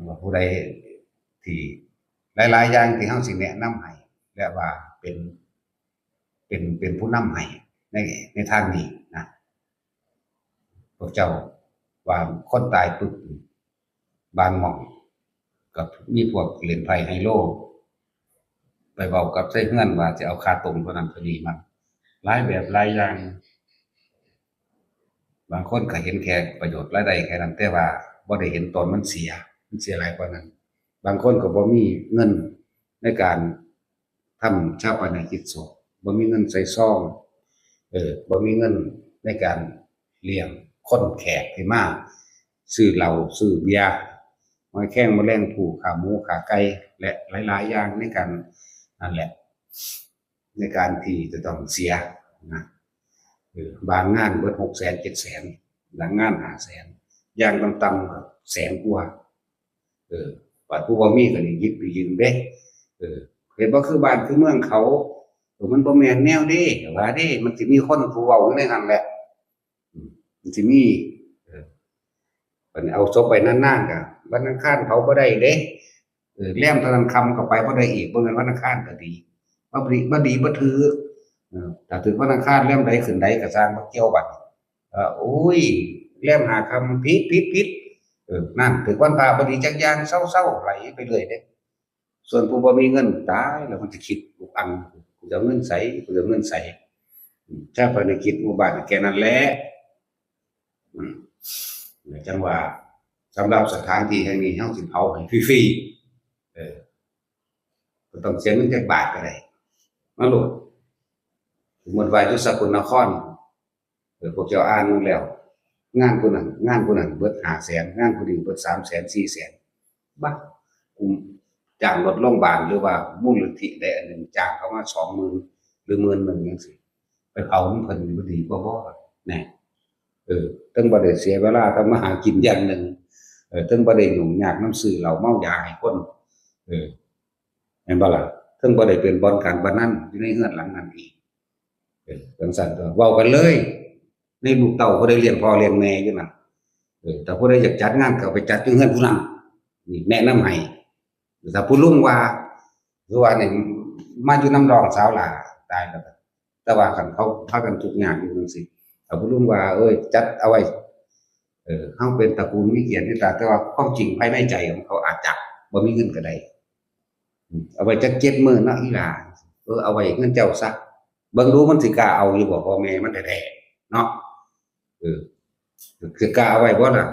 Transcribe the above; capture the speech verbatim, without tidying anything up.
ว่าผู้ใดที่หลายๆอย่างที่เฮาสิแนะนำให้ และว่าเป็น เป็น เป็นผู้นำให้ใน ในทางนี้นะ พวกเจ้าว่าคนตายปึ๊บ บางหม่องก็มีพวกเล่นไพ่ไฮโล ไปเว้ากับไทเฮือนว่าจะเอาค่าตรงเท่านั้นเท่านี้มา หลายแบบหลายอย่าง บางคนก็เห็นแค่ประโยชน์รายได้แค่นั้น แต่ว่าบ่ได้เห็นตอนมันเสีย มันเสียหลายกว่านั้น บางคนก็บ่มีเงินในการทำชาปนกิจศพ บ่มีเงินใส่ซอง เออ บ่มีเงินในการเลี้ยงคนแขกที่มา ซื้อเหล้า ซื้อเบียร์ หอยแครง แมลงภู่ ขาหมู ขาไก่ และหลายๆอย่างในการ นั่นแหละ ในการที่จะต้องเสียนะ เออ บางงานเบิดหกแสน เจ็ดแสน บางงานห้าแสน อย่างต่ำๆก็แสนกว่า เออ บัดผู้บ่มีก็ได้หยิบไปยืมเด้ เออ เฮ็ดบ่คือบ้านคือเมืองเขา เออ มันบ่แม่นแนวเด้ ว่าเด้ มันสิมีคนผู้เว้าอยู่ในนั้นแหละ อืม มันสิมี เออ บัดนี้เอาศพไปนานๆก็วันอังคารเผาบ่ได้เด้ เออ แรมเท่านั้นค่ำก็ไปบ่ได้อีก บ่แม่นวันอังคารก็ดี บ่ดี บ่ดี บ่ถืก เออ ถ้าถืกวันอังคารแรมใดขึ้นใดก็ซ่าง บ่เกี่ยวบัด เออ โอ้ย แรมห้าค่ำ ผิด ผิด ผิด เออ นั่น ถืกวันพระบ่ดีจักอย่าง เซาๆ ไหลไปเรื่อยเด้ ส่วนผู้บ่มีเงิน ตายแล้วมันจะคิดอุกอัง กูจะเอาเงินใส กูจะเอาเงินใส อืม ชาปนกิจหมู่บ้านแค่นั้นแหละ อืม จังว่าสำหรับสถานที่แห่งนี้ เฮาสิเผาให้ฟรีๆ เออ บ่ต้องเสียเงินจักบาทก็ได้ มาโลด สมมุติว่าอยู่สกลนคร เออ พวกเจ้าอ่านลงแล้ว งานผู้นั้น งานผู้นั้นเบิดห้าแสน งานผู้นี้เบิดสามแสน สี่แสน บาท กูจ้างรถโรงพยาบาล หรือว่ามูลนิธิใดอันหนึ่ง จ้างเขามาสองหมื่น หรือหมื่นหนึ่งจังซี้ ไปเผานำเพิ่นบ่ดีกว่าบ่ แหน่ เออ เทิงบ่ได้เสียเวลาทำมาหากินอย่างหนึ่ง เออ เทิงบ่ได้ยุ่งยากนำซื้อเหล้าเมายาให้คน เออ แม่นบ่ล่ะ เทิงบ่ได้เป็นบ่อนการพนันอยู่ในเฮือนหลังนั้นอีก เออ จังซั่นก็เว้ากันเลย ในลูกเต้าผู้ใดเลี้ยงพ่อเลี้ยงแม่อยู่นั่น เออ ถ้าผู้ใดอยากจัดงานก็เอาไปจัดอยู่เฮือนผู้นั้น นี่แนะนำให้ ถ้าผู้ลุงว่า คือว่านี่ มาอยู่นำน้องสาวหล่า ตายแล้ว แต่ว่าคันเขาพากันทุกข์ยากอยู่จังซี้ ถ้าผู้ลุงว่า เอ้ย จัดเอาไว้ เออ เฮาเป็นตระกูลมีเกียรติมีตา แต่ว่าความจริงภายในใจของเขาอาจจะบ่มีเงินก็ได้ อืม เอาไว้จักเจ็ดมื้อเนาะอีหล่า เออ เอาไว้เงินเจ้าซะ เบิ่งดูมันสิกล้าเอาอยู่บ่ พ่อแม่มันแท้ๆ เนาะ เออ สิกล้าเอาไว้บ่ล่ะ